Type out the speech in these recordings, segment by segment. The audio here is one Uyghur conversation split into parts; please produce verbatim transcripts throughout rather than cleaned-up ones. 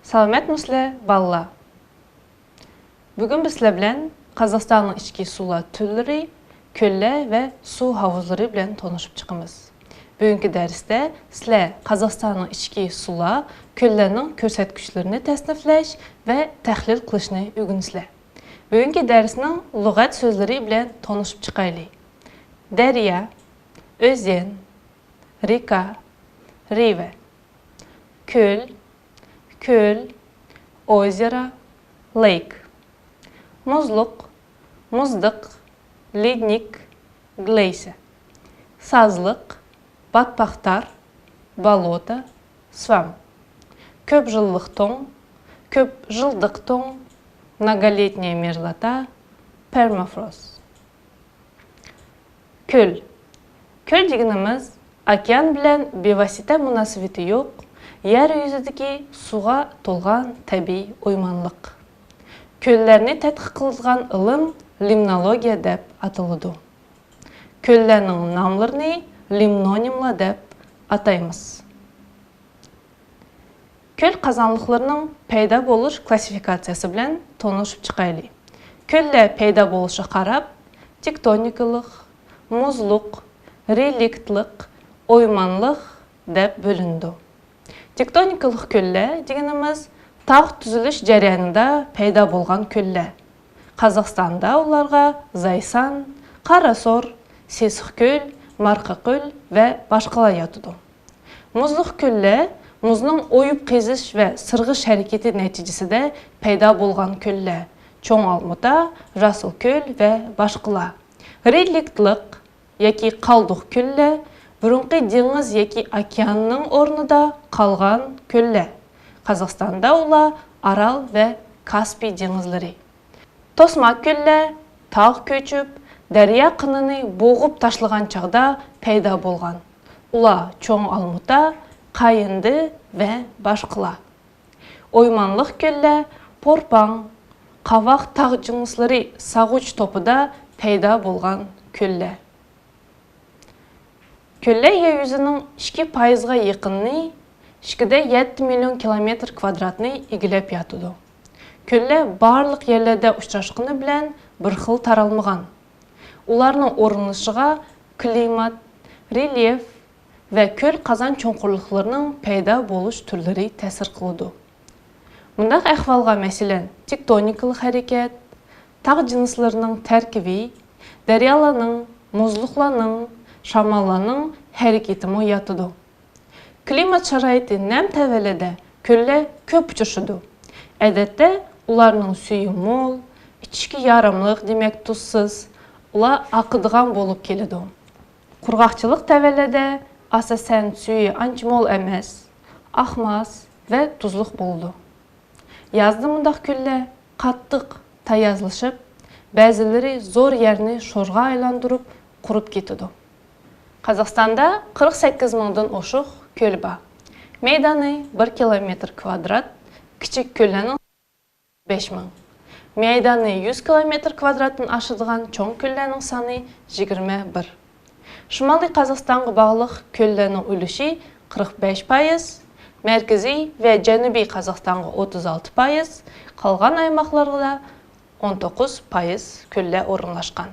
سالامەتمۇسىلەر، بالىلار؟ بۈگۈن بىز سىلەر بىلەن قازاقىستاننىڭ ئىچكى سۇلار تۈرلىرى، كۆللەر ۋە سۇ ھاۋۇزلىرى بىلەن تونۇشۇپ چىقىمىز. بۈگۈنكى دەرستە سىلەر قازاقىستاننىڭ ئىچكى سۇلار، كۆللەرنىڭ كۆرسەتكۈچلىرىنى تەسنىفلەش ۋە تەھلىل قىلىشنى ئۆگىنىسىلەر. بۈگۈنكى دەرسنىڭ لۇغەت سۆزلىرى بىلەن تونۇشۇپ چىقايلى. دەريا، ئۆزەن، رېكا، رىۋە. كۆل، كۆل، ئوزېرا، لېيك. مۇزلۇق، مۇزدىق، لېدنىك، گلېيسىيە. سازلىق، باتپاق تار، بالوتا، سۋام. كۆپ يىللىق توڭ، كۆپ يىللىق توڭ، многолетняя мерзлота، пермафрост. كۆل. كۆل دېگىنىمىز ئوكيان بىلەن بىۋاسىتە مۇناسىۋىتى يوق، يەر يۈزىدىكى سۇغا تولغان تەبىئىي ئويمانلىق. كۆللەرنى تەتقىق قىلىدىغان ئىلىم لىمنولوگىيە دەپ ئاتىلىدۇ. كۆللەرنىڭ ناملىرىنى لىمنونىملار دەپ ئاتايمىز. كۆل قازانلىقلىرىنىڭ پەيدا بولۇش كلاسسىفىكاتسىيەسى بىلەن تونۇشۇپ چىقايلى. كۆللەر پەيدا بولۇشىغا قاراپ، تېكتونىكىلىق، مۇزلۇق، رېلىكتلىق، ئويمانلىق دەپ بۆلۈنىدۇ. تېكتونىكىلىق كۆللەر دېگىنىمىز تاغ تۈزۈلۈش جەريانىدا پەيدا بولغان كۆللەر. قازاقىستاندا ئۇلارغا زايسان، قاراسور، سېسىق كۆل، مارقا كۆل ۋە باشقىلار ياتىدۇ. مۇزلۇق كۆللەر مۇزنىڭ ئويۇپ قېزىش ۋە سىرغىش ھەرىكىتى نەتىجىسىدە پەيدا بولغان كۆللەر، چوڭ ئالمۇتا، راسۇل كۆل ۋە باشقىلار. رېلىكتلىق ياكى قالدۇق كۆللەر، بۇرۇنقى دېڭىز ياكى ئوكياننىڭ ئورنىدا قالغان كۆللەر. قازاقىستاندا ئۇلار ئارال ۋە كاسپىي دېڭىزلىرى. توسما كۆللەر تاغ كۆچۈپ، دەريا قىنىنى بوغۇپ تاشلىغان چاغدا پەيدا بولغان. ئۇلار چوڭ ئالمۇتا، قايىندى ۋە باشقىلار. ئويمانلىق كۆللەر پورپاڭ، قاۋاق تاغ جىڭسلىرى ساغۇچ توپىدا پەيدا بولغان كۆللەر. كۆللەر يەر يۈزىنىڭ ئىككى پايىزغا يېقىنىنى، ئىككى دە يەتتە مىليون كىلومېتىر كۋادراتنى ئىگىلەپ ياتىدۇ. كۆللەر بارلىق يەرلەردە ئۇچراشقىنى بىلەن بىر خىل تارالمىغان. ئۇلارنىڭ ئورۇنلىشىشىغا كلىمات، رېليېف ۋە كۆل قازان چوڭقۇرلۇقلىرىنىڭ پەيدا بولۇش تۈرلىرى تەسىر قىلىدۇ. مۇنداق ئەھۋالغا، مەسىلەن، تېكتونىكىلىق ھەرىكەت، تاغ جىنسلىرىنىڭ تەركىبى، دەريالارنىڭ، مۇزلۇقلارنىڭ، شاماللارنىڭ ھەرىكىتىمۇ ياتىدۇ. كلىمات شارائىتى نەم تەۋەلىدە كۆللەر كۆپ ئۇچرىشىدۇ. ئادەتتە ئۇلارنىڭ سۈيى مول، ئىچىشكە ياراملىق، دېمەك، تۇزسىز، ئۇلار ئاقىدىغان بولۇپ كېلىدۇ. قۇرغاقچىلىق تەۋەلىدە، ئاساسەن، سۈيى ئانچە مول ئەمەس، ئاقماس ۋە تۇزلۇق بولىدۇ. يازدا مۇنداق كۆللەر قاتتىق تايازلىشىپ، بەزىلىرى زور يەرنى شورغا ئايلاندۇرۇپ قۇرۇپ كېتىدۇ. قازاقىستاندا قىرىق سەككىز مىڭدىن ئوشۇق كۆل بار. مەيدانى بىر كىلومېتىر كۋادرات، كىچىك كۆللەرنىڭ بەش مىڭ. مەيدانى يۈز كىلومېتىر كۋادراتتىن ئاشىدىغان چوڭ كۆللەرنىڭ سانى يىگىرمە بىر. شىمالىي قازاقىستانغا باغلىق كۆللەرنىڭ ئۈلۈشى قىرىق بەش پايىز، مەركىزىي ۋە جەنۇبىي قازاقىستانغا ئوتتۇز ئالتە پايىز، قالغان ئايماقلارغا ئون توققۇز پايىز كۆللەر ئورۇنلاشقان.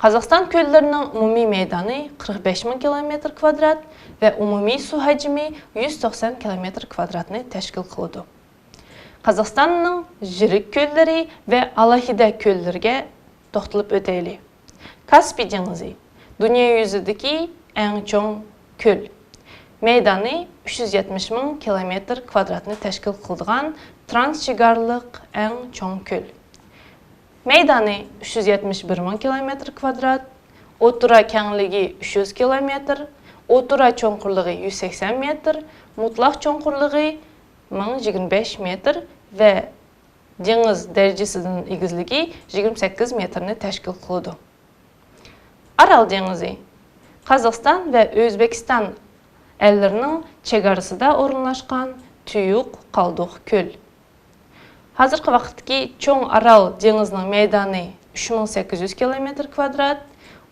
قازاقىستان كۆللىرىنىڭ ئومۇمىي مەيدانى قىرىق بەش مىڭ كىلومېتىر كۋادرات ۋە ئومۇمىي سۇ ھەجمى يۈز توقسان كىلومېتىر كۋادراتنى تەشكىل قىلىدۇ. قازاقىستاننىڭ يىرىك كۆللىرى ۋە ئالاھىدە كۆللىرىگە توختىلىپ ئۆتەيلى. كاسپىي دېڭىزى، دۇنيا يۈزىدىكى ئەڭ چوڭ كۆل. مەيدانى ئۈچ يۈز يەتمىش مىڭ كىلومېتىر كۋادراتنى تەشكىل قىلىدىغان ترانسچېگرالىق ئەڭ چوڭ كۆل. مەيدانى ئۈچ يۈز يەتمىش بىر مىڭ كىلومېتىر كۋادرات، ئوتتۇرا كەڭلىكى ئۈچ يۈز كىلومېتىر، ئوتتۇرا چوڭقۇرلۇقى يۈز سەكسەن مېتىر، مۇتلەق چوڭقۇرلۇقى مىڭ يىگىرمە بەش مېتىر ۋە دېڭىز دەرىجىسىدىن ئېگىزلىكى يىگىرمە سەككىز مېتىرنى تەشكىل قىلىدۇ. ئارال دېڭىزى، قازاقىستان ۋە ئۆزبېكىستان ئەللىرىنىڭ چېگراسىدا ئورۇنلاشقان تۇيۇق قالدۇق كۆل. ھازىرقى ۋاقىتتىكى چوڭ ئارال دېڭىزىنىڭ مەيدانى ئۈچ مىڭ سەككىز يۈز كىلومېتىر كۋادرات،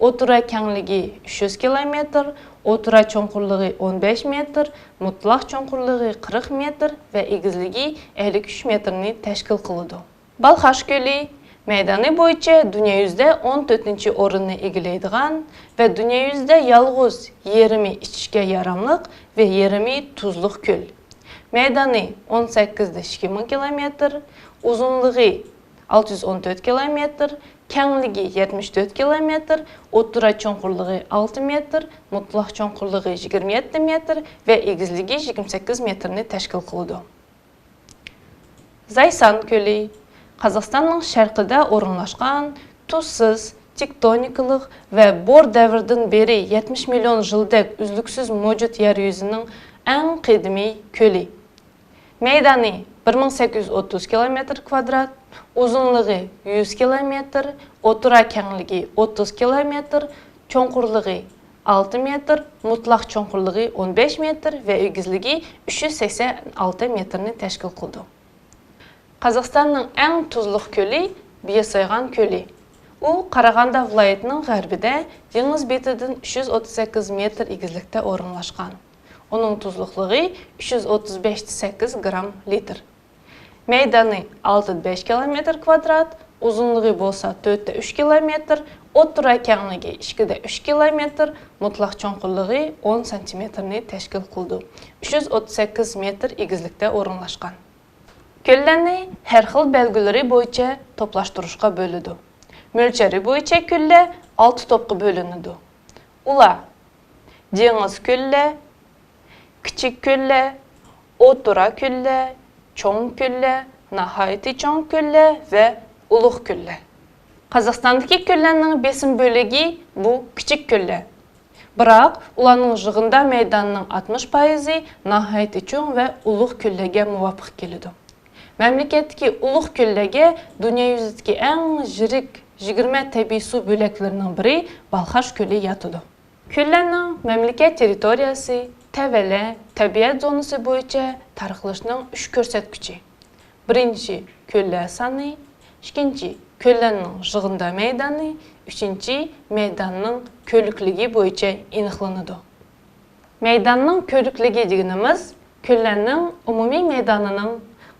ئوتتۇرا كەڭلىكى ئۈچ يۈز كىلومېتىر، ئوتتۇرا چوڭقۇرلۇقى ئون بەش مېتىر، مۇتلەق چوڭقۇرلۇقى قىرىق مېتىر ۋە ئېگىزلىكى ئەللىك ئۈچ مېتىرنى تەشكىل قىلىدۇ. بالخاش كۆلى مەيدانى بويىچە دۇنيا يۈزىدە ئون تۆتىنچى ئورۇننى ئىگىلەيدىغان ۋە دۇنيا يۈزىدە يالغۇز يېرىمى ئىچىشكە ياراملىق ۋە يېرىمى تۇزلۇق كۆل. مەيدانى ئون سەككىز دە ئىككى مىڭ كىلومېتىر، ئۇزۇنلۇقى ئالتە يۈز ئون تۆت كىلومېتىر، كەڭلىكى يەتمىش تۆت كىلومېتىر، ئوتتۇرا چوڭقۇرلۇقى ئالتە مېتىر، مۇتلەق چوڭقۇرلۇقى يىگىرمە يەتتە مېتىر ۋە ئېگىزلىكى يىگىرمە سەككىز مېتىرنى تەشكىل قىلىدۇ. زايسان كۆلى قازاقىستاننىڭ شەرقىدە ئورۇنلاشقان تۇزسىز، تېكتونىكىلىق ۋە بور دەۋرىدىن بېرى يەتمىش مىليون يىلدەك ئۈزلۈكسىز مەۋجۇت يەر يۈزىنىڭ ئەڭ قەدىمىي كۆلى. مەيدانى بىر مىڭ سەككىز يۈز ئوتتۇز كىلومېتىر كۋادرات، ئۇزۇنلۇقى يۈز كىلومېتىر، ئوتتۇرا كەڭلىكى ئوتتۇز كىلومېتىر، چوڭقۇرلۇقى ئالتە مېتىر، مۇتلەق چوڭقۇرلۇقى ئون بەش مېتىر ۋە ئېگىزلىكى ئۈچ يۈز سەكسەن ئالتە مېتىرنى تەشكىل قىلىدۇ. قازاقىستاننىڭ ئەڭ تۇزلۇق كۆلى بىيەسايغان كۆلى. ئۇ قاراغاندا ۋىلايىتىنىڭ غەربىدە دېڭىز بېتىدىن ئۈچ يۈز ئوتتۇز سەككىز مېتىر ئېگىزلىكتە ئورۇنلاشقان. ئۇنىڭ تۇزلۇقلۇقى ئۈچ يۈز ئوتتۇز بەش تە سەككىز گرام لىتىر. مەيدانى ئالتە دە بەش كىلومېتىر كۋادرات، ئۇزۇنلۇقى بولسا تۆت دە ئۈچ كىلومېتىر، ئوتتۇرا كەڭلىكى ئىككى دە ئۈچ كىلومېتىر، مۇتلەق چوڭقۇرلۇقى ئون سانتىمېتىرنى تەشكىل قىلىدۇ. ئۈچ يۈز ئوتتۇز سەككىز مېتىر ئېگىزلىكتە ئورۇنلاشقان. كۆللەرنى ھەر خىل بەلگىلىرى بويىچە توپلاشتۇرۇشقا بۆلىدۇ. مۆلچىرى بويىچە كۆللەر ئالتە توپقا بۆلۈنىدۇ. ئۇلار: دېڭىز كۆللەر، كىچىك كۆللەر، ئوتتۇرا كۆللەر، چوڭ كۆللەر، ناھايىتى چوڭ كۆللەر ۋە ئۇلۇغ كۆللەر. قازاقىستاندىكى كۆللەرنىڭ بېسىم بۆلۈكى بۇ كىچىك كۆللەر. بىراق، ئۇلارنىڭ يىغىندا مەيدانىنىڭ ئاتمىش پايىزى ناھايىتى چوڭ ۋە ئۇلۇغ كۆللەرگە مۇۋاپىق كېلىدۇ. مەملىكەتتىكى ئۇلۇغ كۆللەرگە دۇنيا يۈزىدىكى ئەڭ يىرىك يىگىرمە تەبىئىي سۇ بۆلەكلىرىنىڭ بىرى بالخاش كۆلى ياتىدۇ. كۆللەرنىڭ مەملىكەت تېررىتورىيەسى، تەۋەلە، تەبىئەت زونىسى بويىچە تارقىلىشنىڭ ئۈچ كۆرسەتكۈچى. بىرىنچى، كۆللەر سانى، ئىككىنچى، كۆللەرنىڭ يىغىندا مەيدانى، ئۈچىنچى، مەيداننىڭ كۆللۈكلۈكى بويىچە ئېنىقلىنىدۇ. مەيداننىڭ كۆللۈكلۈكى دېگىنىمىز كۆللەرنىڭ ئومۇمىي مەيدانىنىڭ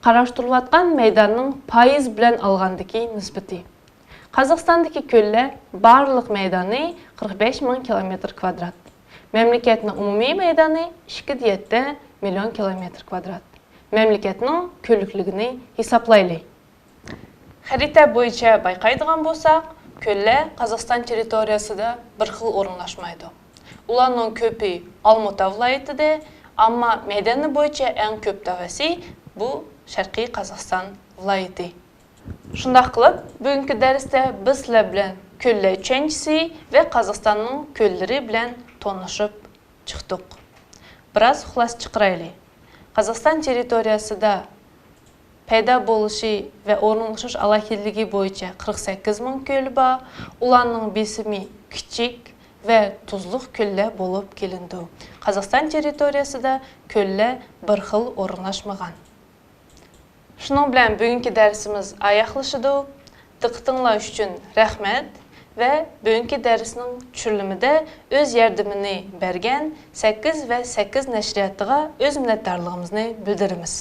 قاراشتۇرۇلۇۋاتقان مەيداننىڭ پايىز بىلەن ئالغاندىكى نىسبىتى. قازاقىستاندىكى كۆللەر بارلىق مەيدانى قىرىق بەش مىڭ كىلومېتىر كۋادرات. مەملىكەتنىڭ ئومۇمىي مەيدانى ئىككى دە يەتتە مىليون كىلومېتىر كۋادرات. مەملىكەتنىڭ كۆللۈكلۈكىنى ھېسابلايلى. خەرىتە بويىچە بايقايدىغان بولساق، كۆللەر قازاقىستان تېررىتورىيەسىدە بىر خىل ئورۇنلاشمايدۇ. ئۇلارنىڭ كۆپى ئالمۇتا ۋىلايىتىدە، ئەمما مەيدانى بويىچە ئەڭ كۆپ تەۋەسى بۇ شەرقىي قازاقىستان ۋىلايىتى. شۇنداق قىلىپ، بۈگۈنكى دەرستە بىز سىلەر بىلەن كۆللەر چۈشەنچىسى ۋە قازاقىستاننىڭ كۆللىرى بىلەن تونۇشۇپ چىقتۇق. بىراز خۇلاسە چىقىرايلى. قازاقىستان تېررىتورىيەسىدە پەيدا بولۇشى ۋە ئورۇنلىشىش ئالاھىدىلىكى بويىچە قىرىق سەككىز مىڭ كۆل بار. ئۇلارنىڭ بېسىمى كىچىك ۋە تۇزلۇق كۆللەر بولۇپ كېلىنىدۇ. قازاقىستان تېررىتورىيەسىدە كۆللەر بىر خىل ئورۇنلاشمىغان. شۇنىڭ بىلەن بۈگۈنكى دەرسىمىز ئاياغلىشىدۇ. دىققىتىڭلار ئۈچۈن رەھمەت ۋە بۈگۈنكى دەرسنىڭ چۈشۈرۈلۈمىدە ئۆز ياردىمىنى بەرگەن سەككىز ۋە سەككىز نەشرىياتىغا ئۆز مىننەتدارلىقىمىزنى بىلدۈرىمىز.